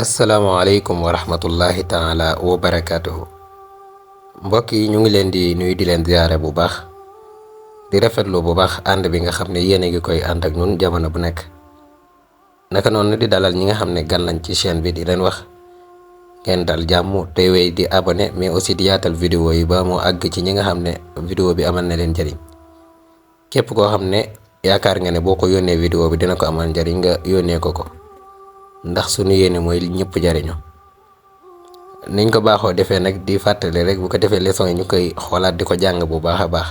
asalaamaaleykum wa rahmatullahi taala wa barakaatuhu. mbokk yi ñu ngi leen di nuyu di leen ziyaare bu baax di rafetlu bu baax ànd bi nga xam ne yéen a ngi koy ànd ak ñun jamono bu nekk naka noonu di dalal ñi nga xam ne gan lañ ci chaîne bi di leen wax ngeen dal jàmm tey wéy di abonné mais aussi di yaatal vidéo yi ba mu àgg ci ñi nga xam ne vidéo bi amal na leen njëriñ képp koo xam ne yaakaar nga ne boo ko yónnee vidéo bi dina ko amal njëriñ nga yónnee ko ndax suñu yéene mooy ñëpp jariñu niñ ko baaxoo defee nag di fàttali rek bu ko defee leçon yi ñu koy xoolaat di ko jàng bu baax a baax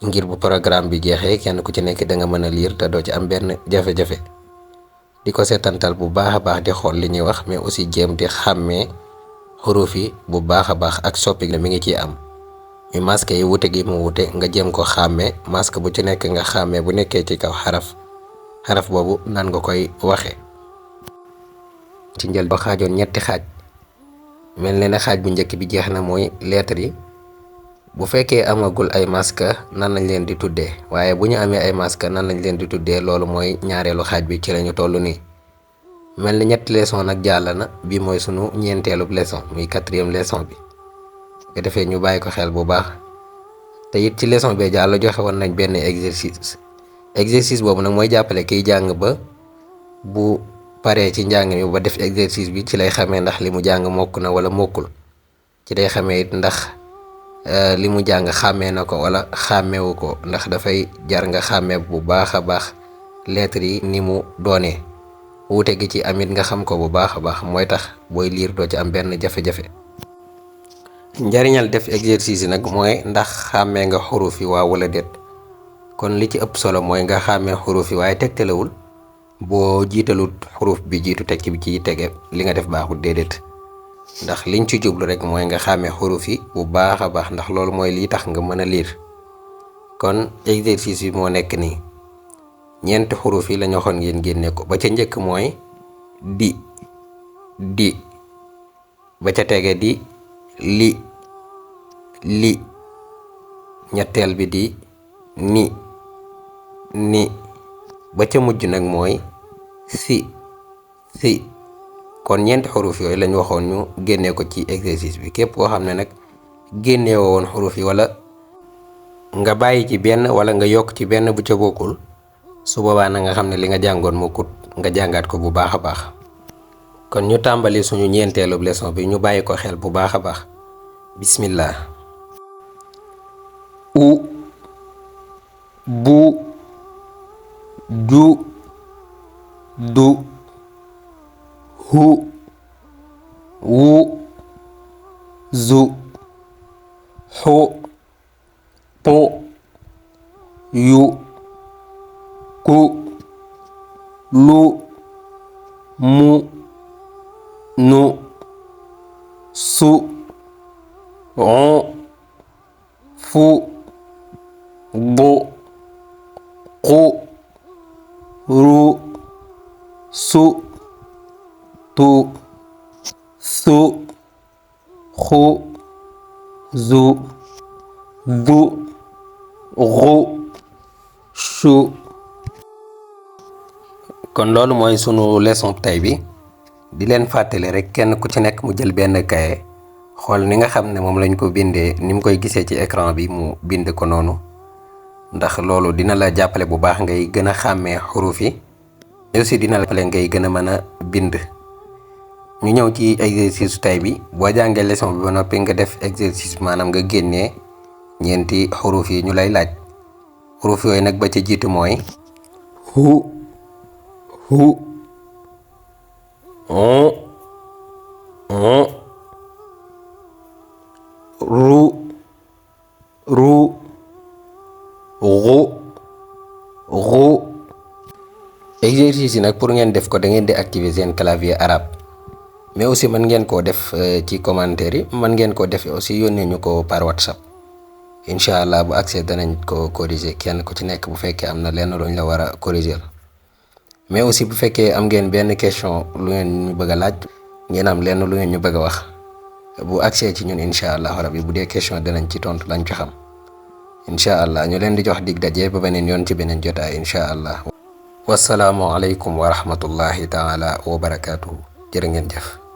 ngir bu programme bi jeexee kenn ku ci nekk da nga mën a lire te doo ci am benn jafe-jafe di ko seetantal bu baax a baax di xool li ñuy wax mais aussi jéem di xàmmee xuruf yi bu baax a baax ak soppi mi ngi ciy am ñu masque yi wute gi mu wute nga jéem ko xàmmee masque bu ci nekk nga xàmmee bu nekkee ci kaw xaraf boobu nan nga koy waxee. ci njël ba xaajoon ñetti xaaj mel ne xaaj bu njëkk bi jeex na mooy lettre yi bu fekkee amagul ay masque nan lañ leen di tuddee waaye bu ñu amee ay masque nan lañ leen di tuddee loolu mooy ñaareelu xaaj bi ci lañu toll nii mel ni ñetti leçon nag jàll na bi mooy sunu ñeenteelub leçon muy 4e leçon bi nga defee ñu bàyyi ko xel bu baax te it ci leçon bee jàll joxe woon nañ benn exercice boobu nag mooy jàppale kiy jàng ba bu paree ci njàng mi ba def exercice bi ci lay xamee ndax li mu jàng mokk na wala mokkul ci day xamee it ndax li mu jàng xàmmee na ko wala xàmmewu ko ndax dafay jar nga xàmmee bu baax a baax lettres yi ni mu doonee wuute gi ci amit nga xam ko bu baax a baax mooy tax booy liir doo ci am benn jafe-jafe. njariñal def exercice yi nag mooy ndax xàmmee nga xuruf yi waaw wala déet kon li ci ëpp solo mooy nga xàmmee xuruf yi waaye tegtalewul boo jiitalut xuruf bi jiitu tekki bi ci tege li nga def baaxul déedéet ndax liñ ci jublu rek mooy nga xàmmee xuruf yi bu baax a baax ndax loolu mooy lii tax nga mën a liir kon exercice bi moo nekk nii ñeenti xuruf yi la ñu waxoon ngeen génne ko ba ca njëkk mooy di ba ca tege di li ñetteel bi di ni ba ca mujj nag mooy si kon ñeenti xuruf yooyu lañu waxoon ñu génnee ko ci exercice bi képp koo xam ne nag génnee woon xuruf yi wala nga bàyyi ci benn wala nga yokk ci benn bu ca bokkul su boobaa na nga xam ne li nga jàngoon mokkut nga jàngaat ko bu baax a baax kon ñu tàmbali suñu ñeenteelu leçon bi ñu bàyyi ko xel bu baax a baax bismillah bu ju du hu wu zu xu tu yu ku lu mu nu su fu bu qu ru su tu su xu zu du xu shu. kon loolu mooy sunu leçon tey bi di leen fàttali rek kenn ku ci nekk mu jël benn kaye xool ni nga xam ne moom lañ ko bindee ni mu koy gisee ci écran bi mu bind ko noonu ndax loolu dina la jàppale bu baax ngay gën a xàmmee xuruf yi aussi dina la jàppale ngay gën a mën a bind. ñu ñëw ci exercice tay bi boo jàngee leçon bi ba noppi nga def exercice maanaam nga génnee ñeenti xuruf yi ñu lay laaj xuruf yooyu nag ba ca jiitu mooy hu ru xu exercice yi nag pour ngeen def ko da ngeen di activer seen clavier arabe mais aussi mën ngeen koo def ci commentaire yi mën ngeen koo def aussi yónnee ñu ko par WhatsApp incha allah bu accès danañ ko corriger kenn ku ci nekk bu fekkee am na lenn luñ la war a corriger mais aussi bu fekkee am ngeen benn question lu ngeen ñu bëgg a laaj ngeen am lenn lu ngeen ñu bëgg a wax bu accès ci ñun incha allah rabbi bu dee question danañ ci tontu lañ ci xam incha allah ñu leen di jox dig daje ba beneen yoon ci beneen jotaay incha allah. wassalaamu aleykum wa rahmatullahi taala wa barakaatuhu. jërë ngeen jëf.